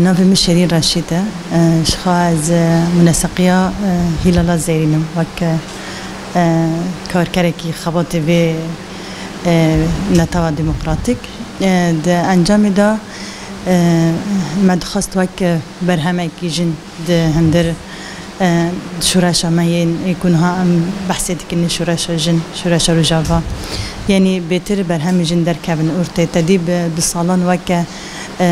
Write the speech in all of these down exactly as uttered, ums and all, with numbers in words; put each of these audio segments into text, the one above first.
Navê min Şêrîn Reşîd e. E, ji xwe ez, e, muneseqiya, e, Hîlala Zêrîn im. Wek, e, karkerekî xebatê vê, e, netewa demokratîk. E, di encamê de, e, me dixwest wek, e, berhemekî jin di hundir, e, şoreşa me yên ê ku niha em behsê dikin, şoreşa jin, şoreşa Rojava. Yanî bêtir berhemê jin derkevin ortê. Te dî bi, bi salan weke, e,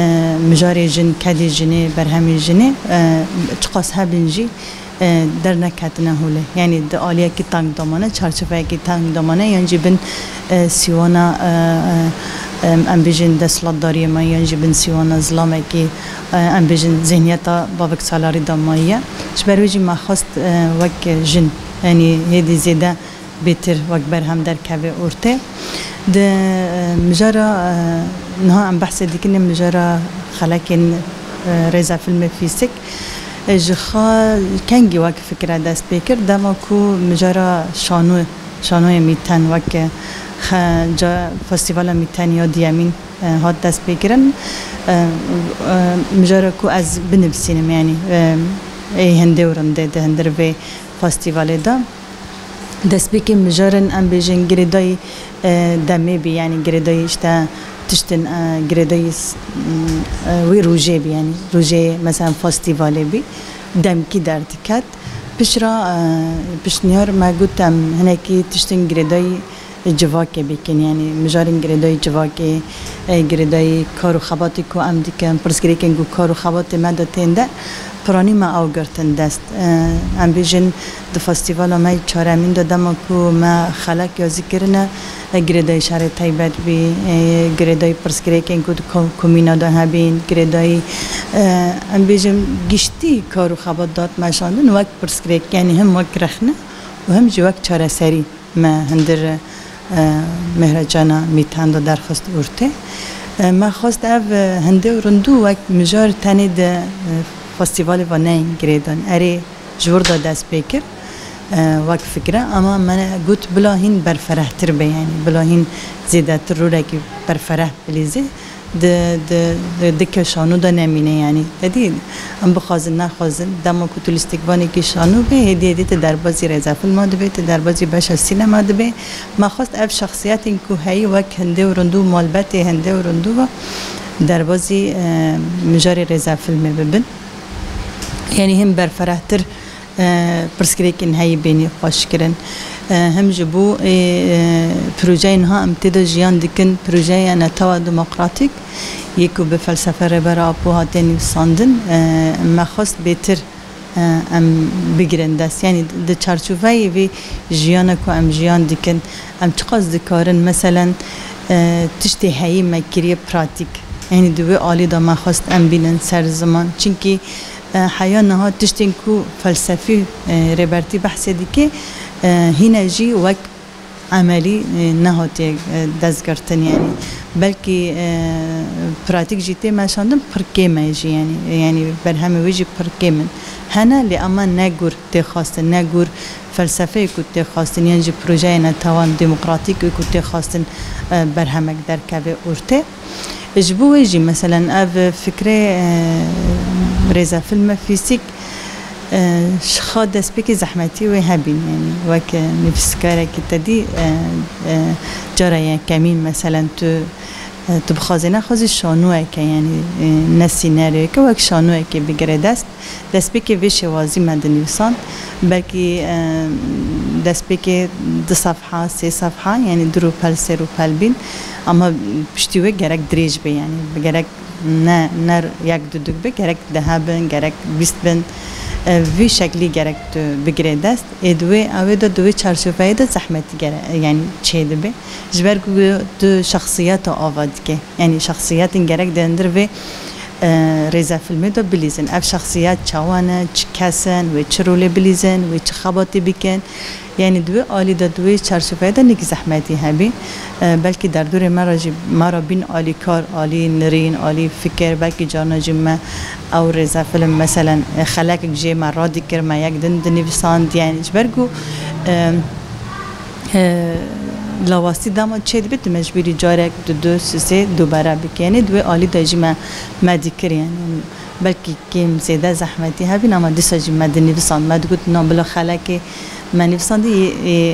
mijarê jin, kedê jinê, berhemê jinê, e, çiqas hebin jî, e, derneketine holê. Yanî di aliyekî teng de mane, çarçoveyekî teng de mane, yan jî bin, e, sîwana, e, e, em, em bêjin desthilatdariyê me, yan jî bin sîwana zilamekî, e, em bêjin zihniyeta bavek salarî de maye. Ji ber wê jî me xwest, e, wek jin, yanî hêdî zêde bêtir wek berhem derkeve ortê. Di, e, mijara, e, niha em behsê dikin, mijara xelekên, e, rêzefîlmê Fîsik. E, ji xwe kengî wek fikre dest pê kir, dema ku mijara şano, şanoyê Mîten wek, e, xe-, ca-, festîvala Mîten ya duyemîn, e, hat dest pê kirin. E, e, mijara ku ez binivîsînim, yanî, e, ê hindê û rindê di hundir vê festîvalê de. Destpêkê mijarin, em bêjin, girêdayî, e, demê bî, yanî girêdayî işte tiştin, e, girêdayî s-, m, e, wê rojê bî, yanî rojê mesela festîvalê bî, demkî derdiket. Pişra, e, piştniyar me got em hinekî tiştin girêdayî civakê bikin, yanî mijarên girêdayî civakê, e, girêdayî kar û xebatê ku em dikin, pirsgirêkên ku kar û xebatê me de tên de, piranî me ew girtin dest. E, em bêjin di festîvala me yê çaremîn de dema ku me xelek yazî kirine, e, girêdayî şerê taybet bî, e, girêdayî pirsgirêkên ku di ko-, komîna de hebîn, girêdayî, e, em bêjin giştî kar û xebat dat meşandin wek pirsgirêk, yanî him wek rexne û him jî wek çareserî. Me hundir, e, Mihrecana Mîten de derxist ortê. E, me xwest ev, e, hindê û rindû wek mijar tenê di, e, festîvalê ve neyên girêdan. Erê ji wir de dest pê kir, e, wek fikre, ama me got bila hîn berferehtir be, yanî bila hîn zêdetir rolekî berfereh bilîzê. Di, di, di, di ke şano de nemîne, yanî. Te dî, em bixwazin, nexwazin, dema ku tu lîstikvanekî şano bê, hêdî hêdî tu derbazî rêzefilma dibê, tu derbazî beşa sînema dibê. Me xwest ev şexsiyetên ku heyî wek hindê û rindû, malbetê hindê û rindû ve derbazî, e, mijarê rêzefilmê bibin. Yanî him berferehtir e, pirsgirêkên heyî bênî xweş kirin. E, him ji bo ê, e, projeyên niha em tê de jiyan dikin, projeyê netewa demokratîk, yê ku bi felsefe Rêber Apo hatiye nivîsandin, e, me xwest bêtir, e, em bigirin dest. Yanî di çarçoveyê vê jiyana ku em jiyan dikin, em çiqas dikarin, meselen, e, tiştê heyî me kiriye pratîk. Yanî di wê alî de me xwest em bînin ser ziman. Çimkî E, heya niha tiştên ku felsefî, e, Rêbertî behsê dike, e, hîne jî wek emelî, e, nehatiye, e, destgirtin, yanî belkî, e, pratîk jî tê meşandin, pir kêm e jî, yanî, yanî berhemê wê jî pir kêm in. Hene, lê ama ne gur tê xwestin, ne gur felsefeyê ku tê xwestin, yan jî projeyê netewan demokratîk ê ku tê xwestin, e, berhemek derkeve ortê. Ji bo wê jî, meselen, ev fikrê, e, rêzefîlme fîsîk, e, ji xwe destpêkê zehmetî wê hebîn, yanî wek, e, nivîskarekî te dî, e, e, cara yekemîn, meselen, tu, e, tu bixwazî nexwazî şanoyeke, yanî, e, ne sînaryoyeke, wek şanoyekê bigire dest. Destpêkê vê şêwazî me dinivîsand. Belkî, e, destpêkê du sefha, sê sefha, yanî du rûpel, sê rûpel bîn. Ama piştî wê gerek dirêj be, yanî gerek ne, ne yek du dûk be, gerek deh bin, gerek bîst bin. E, vî şeklî gerek tu bigirê dest. Ê di wê, ew ê de di wê çarçoveyê de zehmetî gere-, yanî çêdibe. Ji ber ku tu şexsiyeta ava dike. Yanî şexsiyetên gerek di hundir vê, e, rêzefîlmê de bilîzin. Ev şexsiyet çawa ne, çi kes in, wê çi rolê bilîzin, wê çi xebatê bikin. Yanî di wê alî de, di wê çarçoveyê de nêkî zehmetî hebî. E, belkî derdorê me re jî, me re bîn alîkar, alî nirîn, alî fikir, belkî carna jî me ew rêzefîlm, meselen, e, xelekek jê me radî kir, me yek din dinivîsand. Yanî ji ber ku, e, e, lawastî dema çêdibe, tu mecbûrî carek, du, du, sê, sê dubare bike. Yanî di wê alî de jî me, me dikir, yanî Belkî kêm zêde zehmetî hebîn, ama dîsa jî me dinivîsand. Me digot, na bila xelekê me nivîsandî, ê, ê,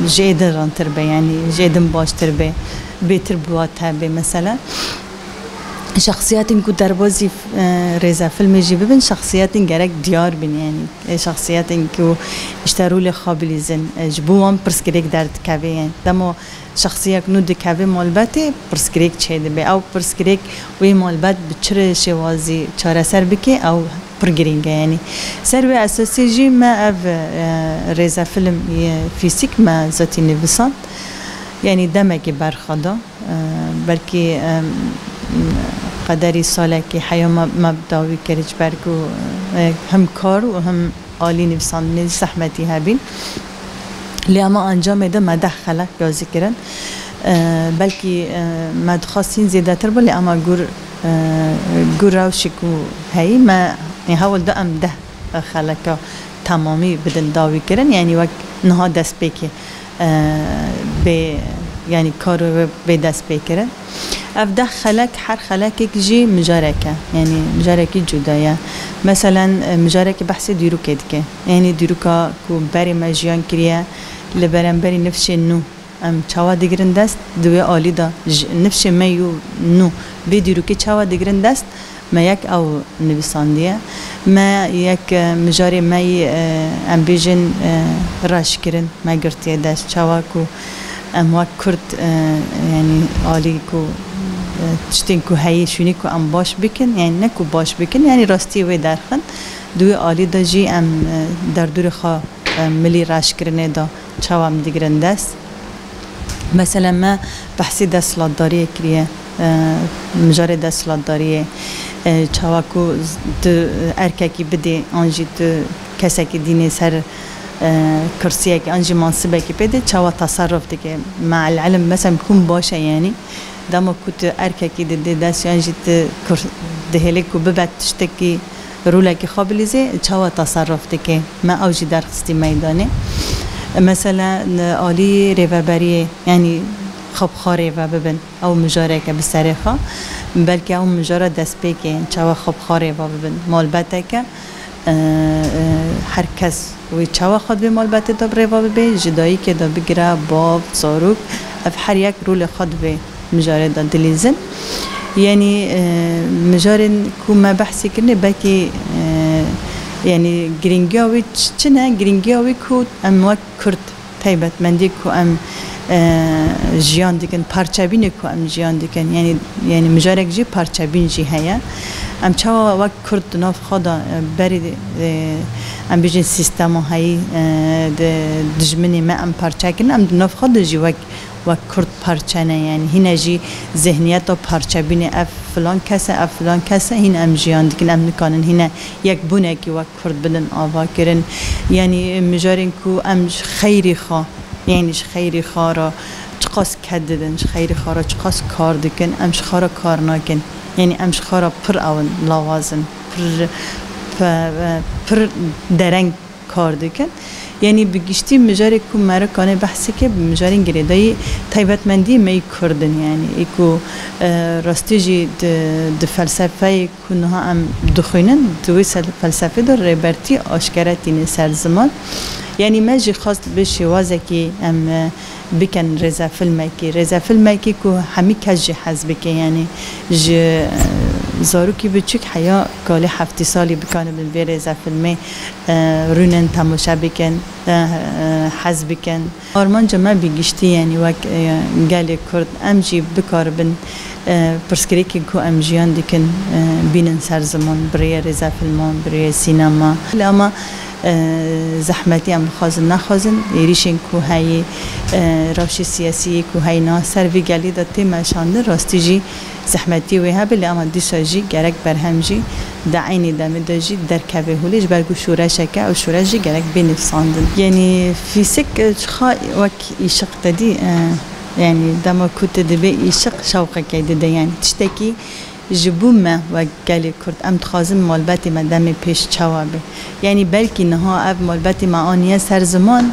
e, ji ê din rantir be, yanî ji ê din baştir be, bêtir bi wa tevbê mesela. Şexsiyetên ku derbazî, e, rêzefilmê jî bibin, şexsiyetên gerek diyar bin, yanî, e, şexsiyetên ku işte rolê xwe bilîzin, e, ji bo wan pirsgirêk derdikeve, yanî dema şexsiyek nû dikeve malbetê, pirsgirêk çêdibe. Ew pirsgirêk wê malbet bi çi rê şêwazî çareser bike, ew pir girîng e, yanî. Ser wê esasî jî me ev, e, rêzefilm yê fîsîk me zetî nivîsand. Yanî demekê berxwe da. E, belkî, e, qederî salekî heya me, me bi dawî kir, ji ber ku, e, him kar û him alî nivîsandinê zehmetî hebîn. Lê ema encamê de me deh xelek gazî kirin. E, belkî, e, me dixwast hîn zêdetir bû, lê ema gur, e, gur rewşê ku heyî me, ê, hewl da em deh xeleka temamî bidin dawî kirin, yanî wek niha destpêkê, e, bê, yanî karo wê bê destpêkirin. Ev deh xelek, her xelekek jî mijarek e, yanî mijarekî cuda ye. Meselen, e, mijarekî behsê dîrokê dike. Yanî dîroka ku berê me jiyan kiriye, li beramberî nifşên nû em çawa digirin dest, di wê alî de ji nifşê me yû nû vê dîrokê çawa digirin dest, me yek ew nivîsandiye. Me yek, e, mijarê me yî, e, em bêjin, e, reşkirin me girtiye dest. Çawa ku em wek Kurd, e, yanî alî ku, e, tiştên ku heyî şûnî ku em baş bikin, yanî ne ku baş bikin, yanî rastiyê wê derxin. Di wê alî de jî em, e, derdorê xwe, e, milî reşkirinê de çawa em digirin dest. Mesela me behsê desthilatdariyê kiriye, e, mijarê desthilatdariyê, e, çawa ku tu erkekî bidê an jî tu kesekî dînê ser, e, kursiyekî an jî mansibekî pê dê çawa teserruf dike. Me el ilim mesela hûn baş e yanî. Dema ku tu erkekî didê dest yan jî tu kur-, dihêlê ku bibe tiştekî rolekî xwe bilîzê, çawa teserruf dike? Me ew jî derxistî meydanê. Mesela, n-, alî rêveberiyê, yanî xwe bi xwe rêve bibin. Ew mijareke bi serê xwe. Belkî ew mijara destpêkê, çawa xwe bi xwe rêve bibin. Malbeteke, e, e, her kes wê çawa xwe di vê malbetê de bi rêve bibe, ji dayikê de bigire, bav, zarok, ev her yek rolê xwe di vê mijarê de dilîzin. Yanî, e, mijarên ku me behsê kirine, belkî, e, yanî girîngiya wê çi, çi ne? Girîngiya wê ku em wek Kurd taybetmendî ku em, e, jiyan dikin, parçebînê ku em jiyan dikin. Yanî, yanî mijarek jî parçebîn jî heye. Em çawa wek Kurd di nav xwe de, e, berî, e, em bêjin sîstema heyî, e, di dijminê me em parçe kirin, em di nav xwe de jî wek wek Kurd parçe ne, yanî hîne jî zihniyeta parçebûnê, ev filan kes e, ev filan kes e, hîn em jiyan dikin, em nikanin hîne yekbûnekî wek Kurd bidin ava kirin. Yanî mijarên ku em ji xeyrî xwe, yanî ji xeyrî xwe re çiqas ked didin, ji xeyrî xwe re çiqas kar dikin, em ji xwe re kar nakin. Yanî em ji xwe re pir ew in lawaz in, pir, pe-, pir dereng kar dikin. Yanî bi giştî mijarê ku me re kanê behsê ke, bi mijarên girêdayî taybetmendiyê me yî Kurd in. Yanî ê ku, e, rastî jî di, di felsefeyê ku niha em dixwînin, di wê sel-, felsefê de rêbertî aşkere tîne ser ziman. Yanî me jî xwest bi şêwazekî em, e, bikin rêzefilmekî. Rêzefilmekî ku hemî kes jî hez bike, yanî ji, e, zarokî biçûk heya kalê heftî salî bikanibin vê rêzefilmê, e, rûnin temaşe bikin, e, e, hez bikin. Armanca me bi giştî, yanî wek, e, gelê Kurd, em jî bikaribin, e, pirsgirêkên ku em jiyan dikin, e, bînin ser ziman, bi rêyê rêzefilman, bi rêyê sînema. Lê ama, e, zehmetî em bixwazin nexwazin, êrîşên ku heyî, e, rewşê siyasî yê ku heyî niha ser vî gelî de tê meşandin, rastî jî zehmetî wê hebe, lê ama dîsa jî gerek berhem jî di eynî demê de jî derkeve holê, ji ber ku şoreşeke, ew şoreş jî gerek bê nivîsandin. Yanî fîsik, e, çixa wek îşiq te dî, e, yanî dema ku tu dibê îşiq şewqekê dide, yanî tiştekî ji bo me wek gelê Kurd, em dixwazin malbetê me demê pêş çawa be. Yanî belkî niha ev malbetê me aniye ser ziman,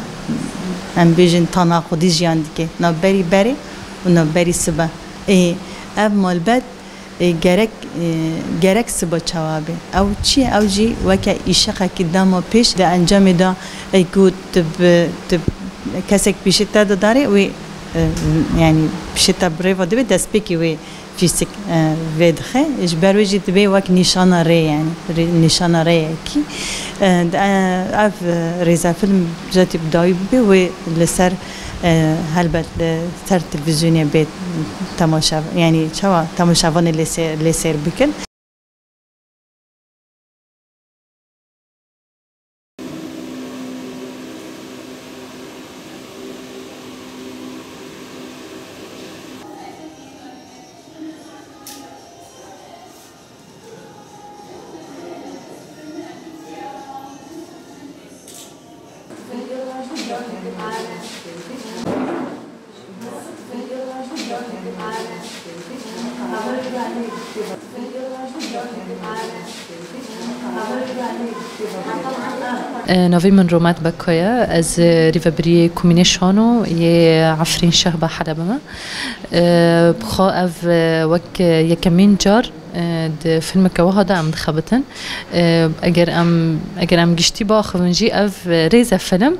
em bêjin tana xwedî jiyan dike, navberî berê û navberî sibe. Ê, ev malbet E, gerek, e, gerek siba çawa be. Ew çi ye? Ew jî weke îşiqekî dema pêş di encamê de, e, ku tu bi, tu kesek pêşî te de darê, wê, e, yanî pêşî te bi rêva dibe, destpêkê wê fîsik, e, vê dixe. Ji ber wê jî dibe wek nîşana rê, yanî rê-, nîşana rêyekî. E, de, e, ev, e, rêzefîlm cetî bi dawî bibe, wê li ser, e, helbet li ser televîzyonê bê temaşe, yanî çawa temaşevanê lê sê-, lê sêr bikin. E, navê min Romet Beko ye. Ez, e, rêvebiriyê Komînê Şano yê Efrîn Şehba Helebê me. E, bi xwe ev, e, wek, e, yekemîn car, e, di filmeke wiha de em dixebitin. E, eger em, eger em giştî biaxivin jî ev, e, rêzefîlm,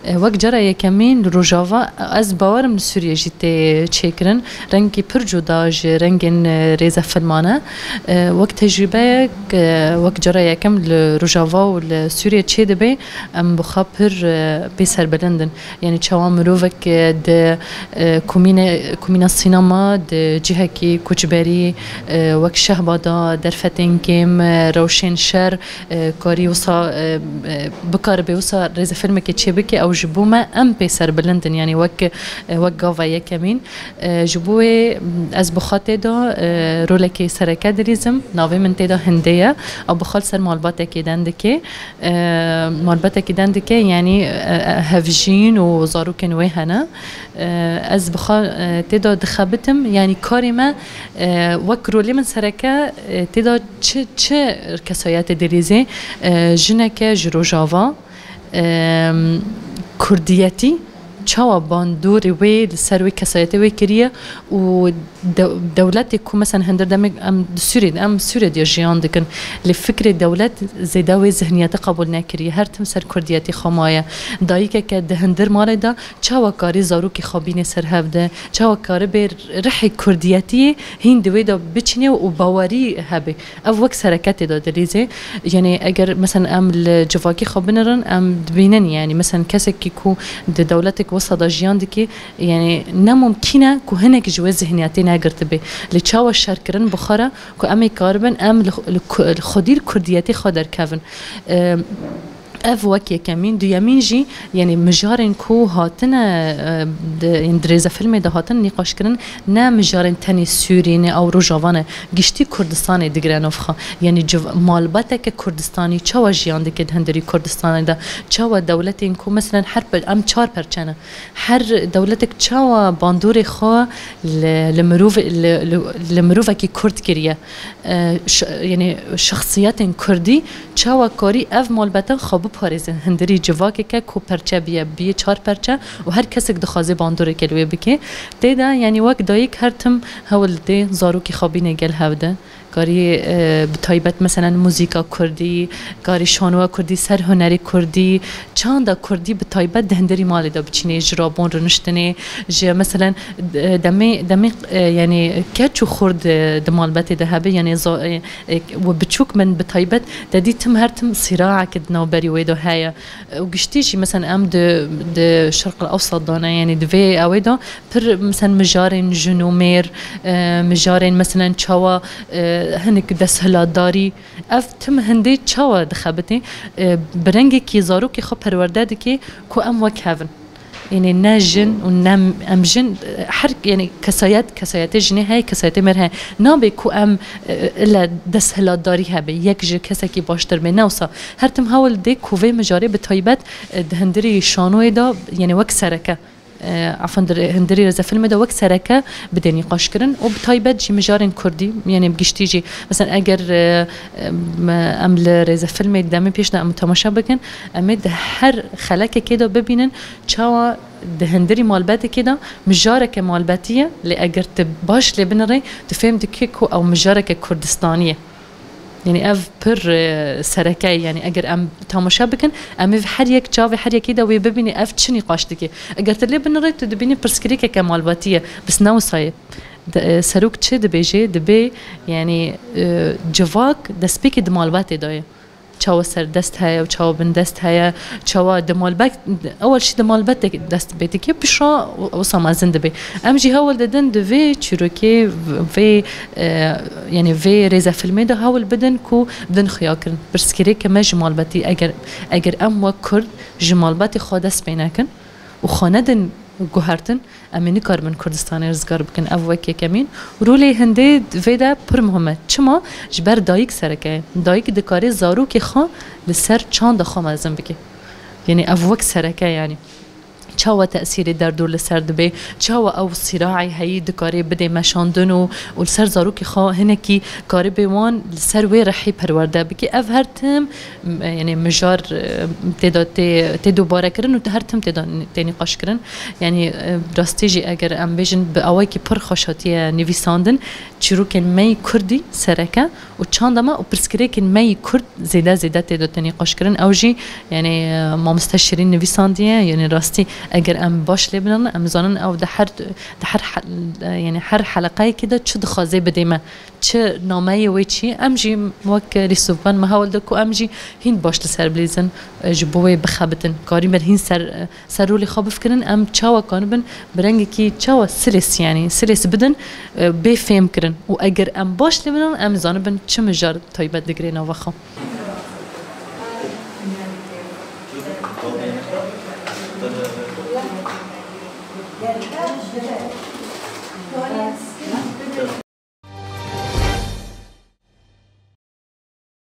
e, wek cara yekemîn li Rojava, ez bawerim li Sûriyê jî tê çêkirin. Rengekî pir cuda ji rengên, e, rêzefîlman e. E, wek tecrûbeyek, e, wek cara yekem li Rojava û li Sûriyê çêdibe, em bi xwe pir, e, pê serbilind in. Yanî çawa mirovek, e, di, e, komîne-, komîna sînema di cihekî koçberî, e, wek Şehba de derfetên kêm, e, rewşên şer, e, karî wisa, e, e, bikaribe wisa rêzefîlmekê çêbike, ew ji bo me em pê serbilind in. Yanî wek, e, wek gava yekemîn. E, ji bo wê, m, ez bi xwe tê de, e, rolekê sereke dilîzim. Navê min tê de Hindê ye. Ew bi xwe li ser malbatekê den dike. E, malbatekî den dike, yanî, e, e, hevjîn û zarokên wê hene. E, ez bi xwe, e, tê de dixebitim, yanî karê me, e, wek rolê min sereke, e, tê de çi, çi kesayetê dilîzê, e, jineke ji Rojava, e, kurdiyetî, çawa bandorê wê li ser wê kesayetê wê kiriye û de-, dewletê ku, mesela, hindir demê em di Sûriyê, em Sûriyê de jiyan dikin. Lê fikrê dewlet zêde wê zihniyetê qebûl nekiriye. Her tim ser kurdiyetî xwe maye. Dayikeke di hindir malê de çawa karî zarokê xwe bînê ser hev de, çawa karibê rihê kurdiyetiyê hîn di wê de biçîne û bawerî hebe. Ev wek sereke tê de dilîzê. Yanî eger, mesela, em li civakê xwe binirin, em dibînin, yanî, mesela, kesekî ku di dewletek wisa de jiyan dike, yanî ne mumkîn e ku hinek ji wê zihniyetê negirtibê. Lê çawa şerkirin bi xwe re ku em ê karibin, em li, li ku-, li xwedî li kurdiyetê xwe derkevin. Em, ev wek yekemîn, duyemîn jî, yanî mijarên ku hatine, e, di, di rêzefîlmê de hatin nîqaşkirin, ne mijarên tenê Sûriyê ne ew Rojava ne, giştî Kurdistanê digire nav xwe. Yanî civ-, malbateke Kurdistanî çawa jiyan dike di hundirî Kurdistanê de? Çawa dewletên ku, meselen, her pe-, em çar perçe ne. Her dewletek çawa bandorê xwe li, li mirov-, li, li, li mirovekî Kurd kiriye? E, ş-, yanî şexsiyetên Kurdî çawa karî ev malbete xwe biparêzin? Hundirî civakeke ku perçe biye, biye çar perçe û her kesek dixwaze bandoreke li wê bike. Tê de, yanî wek dayik her tim hewl dê zarokî xwe bîne gel hev de. Karî, e, bi taybet, meselen, muzîka kurdî, karî şanoya kurdî, ser hunerê kurdî, çanda kurdî bi taybet di hundirî malê de biçînê, ji rabûn, rûniştinê, ji, meselen, e, demê, demê, e, yanî keç û xurt, e, di malbetê de hebe, yanî za-, e, e, we biçûk bin bi taybet, te dî tim her tim sîraekê di navberî wê de heye. Û giştî jî, meselen, em di, di Şerq el Ewsat de ne, yanî di vê ewê de pir, meselen, mijarên jin û mêr, e, mijarên, meselen, çawa, e, hinek desthilatdarî, ev tim hindê çawa dixebitê, e, bi rengekî zarokê xwe perwerde dike ku em wek hev in. Yanî ne jin û ne em jin, e, her, yanî kesayet, kesayetê jinê heye, kesayetê mêr heye. Nabe ku em, e, ile desthilatdarî hebe, yek ji kesekî baştir be. Ne wisa. Her tim hewl dê ku vê mijarê bi taybet, e, di hundirî şanoyê de, yanî wek sereke. e, afan di re-, hundirî rêzefilmê de wek sereke bidê nîqaşkirin û bi taybet jî mijarên kurdî, yanî bi giştî jî, mesela eger, e, em, em li rêzefilmê demê pêş de em temaşe bikin, em ê di her xelekekê de bibînin çawa di hundirî malbetekê de mijareke malbetî ye, lê eger tu baş lê binirê, tu fêm dikî ku ew mijareke Kurdistanî ye. Yanî ev pir, e, sereke ye. Yanî eger em temaşe bikin, em ê her yek çavê her yekê de wê bibînî ev çi nîqaş dike. Eger tu lê binirê, tu dibînî pirsgirêkeke malbatî ye. Bes ne wisa ye. De, e, serok çi dibêje? Dibê, yanî, e, civak destpêkê di malbatê de ye. Çawa serdest heye û çawa bindest heye, çawa di malbet, ewel şî di malbetê dest pê dike, pişa wisa mezin dibe. Em jî hewl didin di vê çîrokê, vê, e, yanî vê rêzefilmê de hewl bidin ku bidin xuyakirin. Pirsgirêkê me ji malbetî, eger, eger em wek Kurd ji malbetê xwe dest pê nekin û xwe nedin guhertin, em ê nikaribin Kurdistanê rizgar bikin. Ev wek yekemîn. Rolê hindê vê de pir muhim e. Çima? Ji ber dayik sereke ye. Dayik dikare zarokê xwe li ser çanda xwe mezin bike. Yanî ev wek sereke, yanî çawa tesîrê derdor li ser dibe, çawa ew sîraê heyî dikare bidê meşandin û, û li ser zarokê xwe hinekî karibê wan li ser wê rihî perwerde bike. Ev her tim, m-, yanî mijar, e, tê de tê, tê dubare kirin û her tim tê de n-, tê nîqaş kirin. Yanî, e, rastî jî eger em bêjin bi awayekî pir xweş hatiye nivîsandin, çîrokên me yî kurdî sereke û çanda me û pirsgirêkên me yî kurd zêde zêde tê de tê nîqaş kirin. Ew jî, yanî, e, mamoste Şirîn nivîsandiye, yanî rastî eger em baş lê binin, em zanin ew di her, di her he-, yanî her heleqeyekê de çi dixwaze bidê me. Çi nameyê wê çi? Em jî wek lîstikvan me hewl da ku em jî hîn baş li ser bilîzin, e, ji bo wê bixebitin. Karî me hîn ser, e, ser rolê xwe bifikirin, em çawa kanibin bi rengekî çawa silês, yanî silês bidin, e, bê fêm kirin. Û eger em baş lê binin, em zanibin çi mijar taybet digire nava xwe.